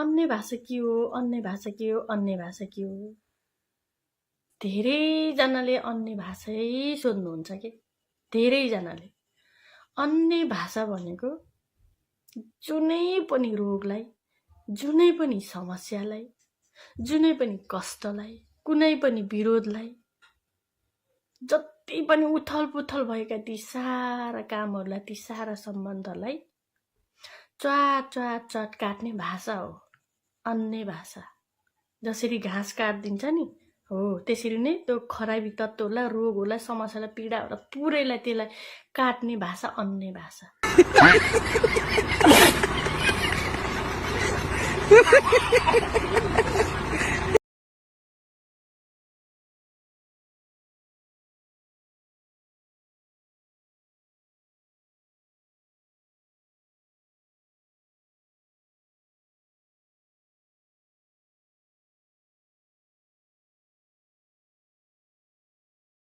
अन्य भाषा के हो, अन्य भाषा के हो, अन्य भाषा के हो? धेरैजनाले अन्य भाषै सोध्नुहुन्छ के, धेरैजनाले। अन्य भाषा भनेको जुनै पनि रोगलाई, जुनै पनि समस्यालाई, जुनै पनि कष्टलाई, कुनै पनि विरोधलाई, जति पनि उथल पुथल भएका ती सारा कामहरूलाई, ती सारा सम्बन्धलाई च्वाट च्वाट च्वाट काट्ने भाषा हो अन्य भाषा। जसरी घाँस काट्दिन्छ नि, हो त्यसरी नै त्यो खराबी तत्त्वलाई, रोगहरूलाई, समस्यालाई, पीडाहरूलाई पुरैलाई त्यसलाई काट्ने भाषा अन्य भाषा।